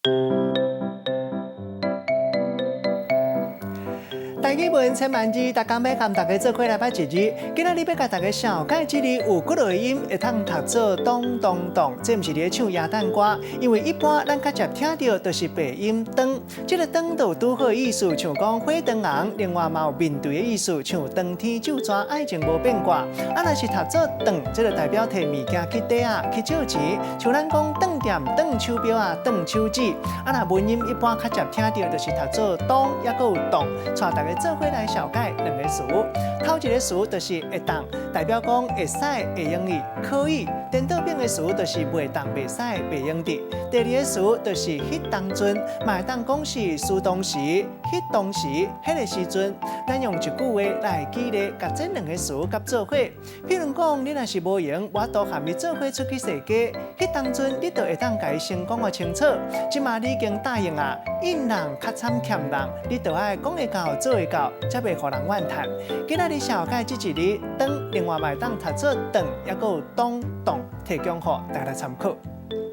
台語文千萬字，逐工欲佮大家做伙來捌一字。今仔日欲共大家紹介這个有幾落個音會當讀做當當當，這毋是咧唱耶誕歌，因為一般咱較捷聽著就是白音當，這个當就有拄好意思，像講火長紅，另外嘛有面對的意思，像當天咒蛇愛情無變卦。啊，若是讀做當，這个代表提物件去綴仔，去借錢，像咱講當店、當手錶仔、當手指。啊，若文音一般較捷聽著就是讀做當，抑閣有當，帶大家做伙來紹介兩个詞。頭一个詞就是會當，代表講會使、會用得、可以。顛倒反的詞就是袂當、袂使、袂用得。第二个詞就是彼當陣，嘛會當講是事當時、彼當時、彼个時陣。咱用一句話來舉例，共這兩个詞佮做伙。譬如講，你若是無閒，無法度和伊做伙出去踅街，彼當陣你就會當共伊先講予清楚。這馬你已經答應啊，應人較慘欠人，你就愛講會到做會到，才袂予人怨嘆。今仔日紹介這一字當，另外嘛會當讀做頓，抑閣有當當，提供予大家參考。